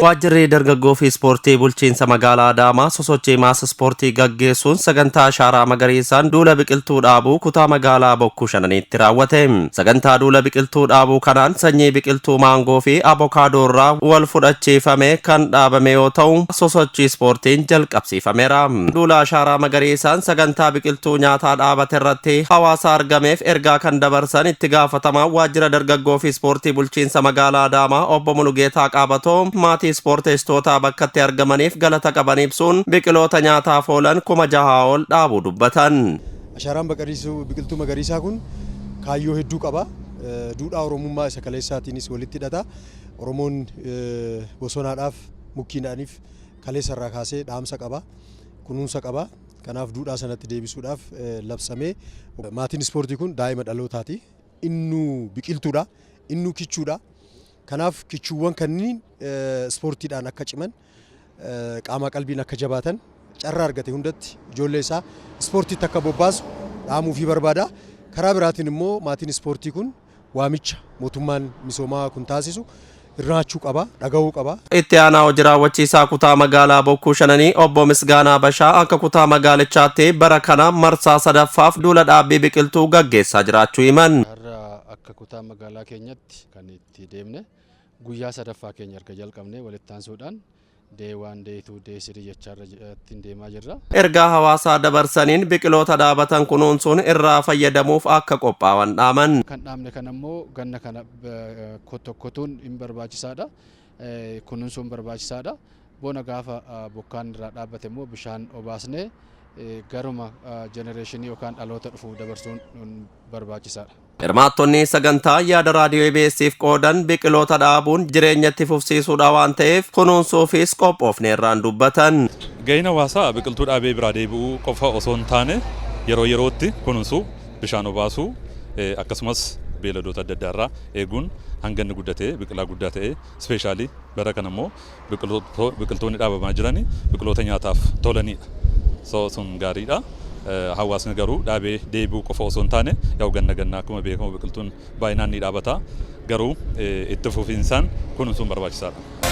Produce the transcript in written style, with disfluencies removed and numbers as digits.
Waajjirri dargaggoo fi ispoortii bulchiinsa magaalaa Adaamaa sosochii mass ispoortii gaggeessuun sagantaa ashaaraa magariisaan duula biqiltuu dhaabuu kutaa magaalaa Bokkuu Shananiitti raawwate. Sagantaa duula biqiltuu dhaabuu kanaan sanyii biqiltuu maangoo fi abokaadoo irraa wal fudhachiifame kan dhaabame yoo ta'u, sosochii ispoortiin jalqabsiifameera. Duula ashaaraa magariisaan sagantaa biqiltuu nyaataa dhaabate irratti hawaasa argameef ergaa kan dabarsan itti gaafatamaa waajjira dargaggoo fi ispoortii bulchiinsa magaalaa Adaamaa obbo Mulugeetaa Qaabatoo, maatii ispoorteessitootaa bakkatti argamaniif galata qaban ibsuun biqiloota nyaataaf oolan 6,000 ol dhaabuu dubbatan. Ashaaraan biqiltuu magariisaa kun kaayyoo hedduu qaba. Duudhaa Oromummaa isa kaleessaatiinis walitti hidhata. Oromoon bosonaadhaaf, mukkiidhaaniif kaleessa irraa kaasee dhaamsa qaba. Kunuunsa qaba. Kanaaf duudhaa sanatti deebisuudhaaf labsamee, maatiin ispoortii kun daa'ima dhalootaati. Innuu biqiltuudha. Innuu kichuudha. Kanaaf kichuuwwan kanneen ispoortiidhaan akka ciman, qaama qalbiin akka jabaatan, carraa argate hundatti ijoollee isaa ispoortiitti akka bobbaasu dhaamuufii barbaada. Karaa biraatiin immoo maatiin ispoortii kun waamicha mootummaan misoomaa kun taasisu hirmaachuu qaba, dhagahuu qaba. Itti aanaa hojii raawwachiisaa kutaa magaalaa Bokkuu Shananii obbo Misgaanaa Bashaa akka kutaa magaalichaatti bara kana marsaa sadaffaaf duula dhaabbii biqiltuu gaggeessaa jiraachuu himan. Har'a akka kutaa magaalaa keenyatti kan itti deemne guyyaa sadaffaa keenya erga jalqabne walitti aansuudhaan day 1, day 2, day 3 jechaarra ittiin deemaa jirra. Ergaa hawaasaa dabarsaniin biqiloota dhaabatan kunuunsuun irraa fayyadamuuf akka qophaa'an dhaaman. Kan dhaabne kana immoo ganna kana kottokkotuun hin barbaachisaadha. Kunuunsuun barbaachisaadha. Bona gaafa bokkaan irraa dhaabbate immoo bishaan obaasnee garuma generation yookaan dhaloota dhufu dabarsuun barbaachisaadha. Hirmaattonni sagantaa yaada raadiyoo EBS'if qoodan biqiloota dhaabuun jireenyatti fufsiisuudha waan ta'eef kunuunsuufis qophoofneerraan dubbatan. Gaheen hawaasaa biqiltuu dhaabee biraa deebi'uu qofa osoo hin taane, yeroo yerootti kunuunsuu, bishaan obaasuu, akkasumas beeyladoota adda addaa irraa eeguun hanga inni guddatee biqilaa guddaa ta'ee, especially bara kana immoo biqiltoonni dhaabamaa jiran biqiloota nyaataaf tolanidha. So sun gaariidha. Hawaasni garuu dhaabee deebi'uu qofa osoo hin taane, yaa'u ganna ganna akkuma beekamu biqiltuun baay'inaan ni dhaabata. Garuu itti fufiinsaan kunuunsuun barbaachisaadha.